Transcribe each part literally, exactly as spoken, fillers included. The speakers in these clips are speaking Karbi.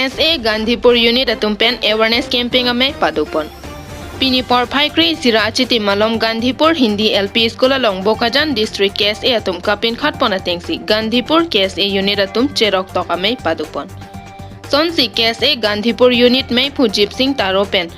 S A Gandhipur unit atum pen awareness campaign amei padopon. Pini porphai kre-isi ra achitim malom Gandhipur Hindi L P School along Bokajan District K S A atum kapinkhatpon atengsi Gandhipur K S A unit atum cheroktok amei padopon. Sonsi K S A Gandhipur unit meiphu Jipsing Taro pen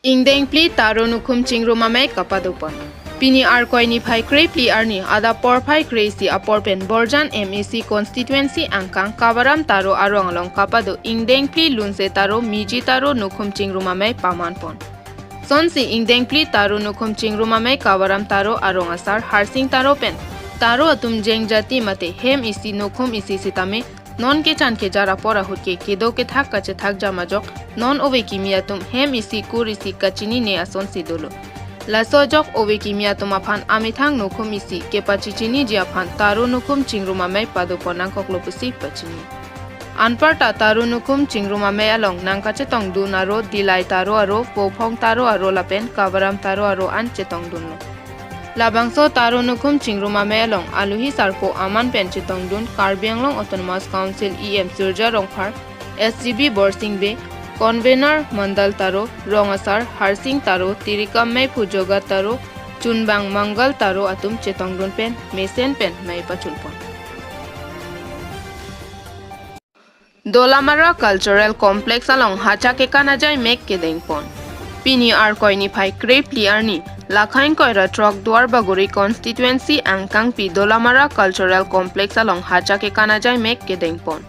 Ingdeng phli Taro nukhum chingrum amei kapadopon. Pini Arkoi niphai kre-phli arni adap porphai kre-isi apor pen Borjan M A C constituency angkang Kavaram Taro arong along kapado ingdeng phli Lunse Taro, Miji Taro nukhum chingrum amei pamanpon. Sonsi ingdeng phli Taro nukhum chingrum amei Kavaram Taro arong asar Harsing Taro pen Taro atum jengjati mate hem isi nukhum isi sitame non kechan kejar apor ahut ke kedo kethak kachethak jam ajok non ove kimi atum hem isi kur isi kachinine asonsi dolo. Laso ajok ove kimi atum aphan amethang nukhum isi kepachichiniji aphan Taro nukhum chingrum amei padopon nangkoklo pusi pachini. Anparta Taro nukhum chingrum amei along nangkachetongdun aro Dilai Taro aro, Pophong Taro aro lapen Kavaram Taro aro an chetongdunlo. Labangso Taro nukhum chingrum amei along alohi sarpo aman pen chetongdun Karbi Anglong Autonomous Council E M Surja Rongphar, S G B Borsing Bey, Convener Mandal Taro, Rong Asar Harsing Taro, Tirikam Meiphu Jogat Taro, Chunbang Mangal Taro atum chetongdun pen mesen pen mei pachunpon. Dolamara Cultural Complex along hacha kekan ajai mek kedengpon. Pini Arkoi niphai kre-phli arni, Lakhain Koira throk Duarbagori constituency angkangpi Dolamara Cultural Complex along hacha kekan ajai mek kedengpon.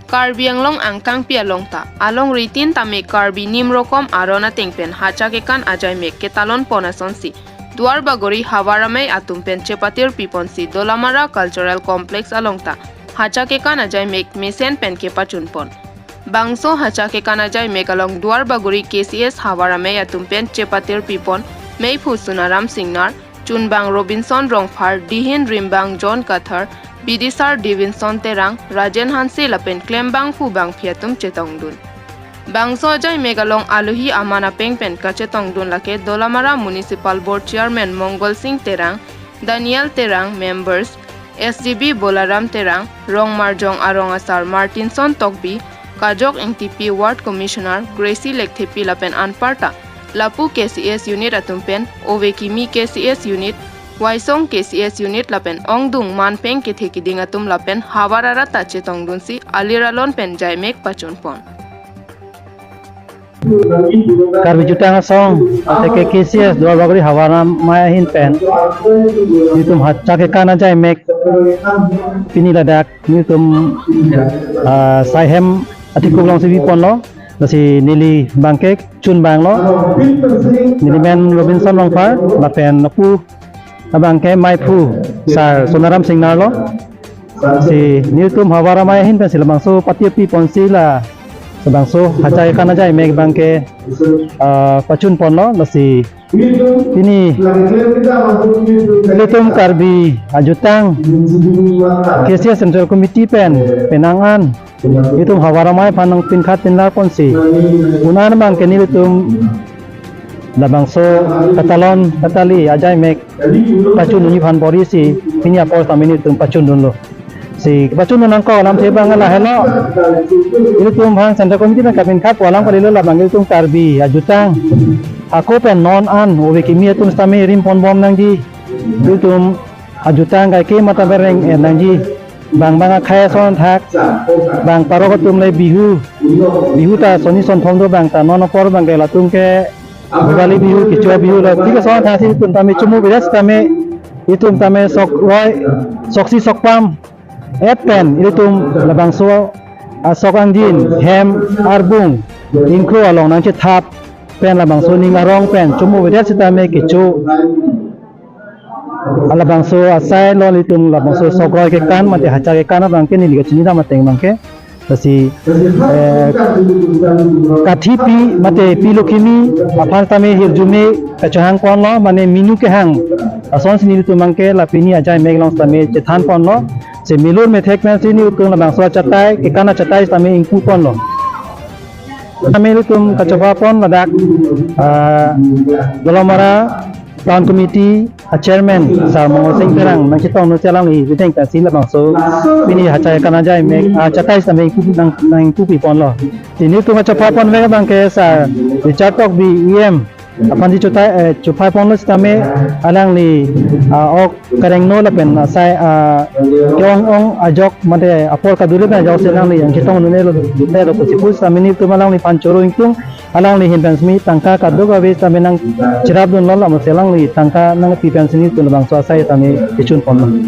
Karbi Anglong angkangpi along ta, alongri tin tame Karbi nim rokom aron ateng pen hacha kekan ajai mek ketalonpon asonsi Duarbagori havar amei atum pen chepatir piponsi Dolamara Cultural Complex along ta hacha kekan ajai mek mesen pen kepachunpon. Bangso hacha kekan ajai mek along Duarbagori K C S havar amei atum pen chepatir pipon Meiphu Sunaram Singnar, Chunbang Robinson Rongphar, Dihin Rimbang John Kathar, Bidisar Divinson Terang, Rajen Hanse lapen klembangphu bangphi atum chetongdun. Bangso ajaimek along alohi aman apeng pen kachetongdun lake Dolamara Municipal Board Chairman Mongol Sing Terang, Daniel Terang, members, S G B Bolaram Terang, Rongmarjong arong asar Martinson Tokbi, Kajok Ingtipi, Ward Commissioner Gracie Lekthepi lapen anparta lapu K C S unit atum pen, ove kimi K C S unit, Waisong K C S unit lapen ongdung manpeng kethe kiding atum lapen havar arat ta chetongdunsi alir alon pen jaimek pachunpon. Karbi Jutang Asong, ateke K C S Duarbagori havar amei ahin pen, itum hacha kekan ajaimek pini ladak nelitum, ah, sai hem atikuk alongsi biponlo, lasi neli abangke chunbanglo, neli men Robinson Rongphar, lapen lapu abangke meiphu sar Sonaram Singnar lo. Si nelitum havar amei ahin pensi labangso pati piponsi la, labangso hacha kekan ajaimek abangke, ah, pachunponlo, lasi pini ilitum Karbi ajutang K C S Central Committee pen penang an itum havar amei aphan nangpinkhat pinlarponsi, un-an abangke nelitum labangso katalon katali ajaimek pachun unji aphan porisi pini apor tame nelitum pachundunlo. Si pachundun nangkok alamthe abang lahelo. Ilitum aphan Central Committee pen kapinkhat pu alam kalilo, labang ilitum Karbi ajutang hako pen non an ove kimi atum sitame rimponbom nangji. Ilitum ajutang kaike mata bereng, eh, nangji. Bang bang akhei asonthak, bang parok atum le Bihu, Bihu ta sonni sonthom do, bang ta non apor abangke latum ke Bhogale Bihu, Kecho Bihu lo, thik asonthak si itum tame chomu beda sitame, itum tame sok roi, soksi sokpam et pen ilitum labangso asok angjin, hem arbung, ingkro along nangchethap pen labangso ning arong pen chomu beda sitame kecho, labangso asai lo ilitum labangso sok roi kekan mate hacha kekan abangke neli kachinidam ateng abangke. Lasi, eh, kathipi mate pilo kimi aphan tame hirjume kachehangponlo, mane minu kehang asonsi nelitum abangke la pini ajaimek along tame chethanponlo. Si milur methek pensi nelitum labangso achatai kekan achatai tame ingpuponlo. Tame ilitum kachophapon ladak, ah, Dolamara Town Committee a Chairman sar Mongol Sing Terang nangchetongdunsi alangli bideng pensi labangso pini hacha kekan ajaimek achatai tame ingpu nang, nangpupiponlo. Si nelitum kachophapon vek abangke sar Richard Tokbi E M aphansi chotai, eh, chophaiponlo sitame alangli, ah, ok karengno lapen asai, ah, ke-ong ong ajok mate apor kadure pen ajoksi alangli nangchetongdunlo, delo pusi pusitame nelitum alangliphan choro ingtung, alangli ahin pen sitame tangka kadokave tame nangcherapdunlo, lamosi alangli tangka nangpi pensi nelitum labangso asai tame kechunponlo.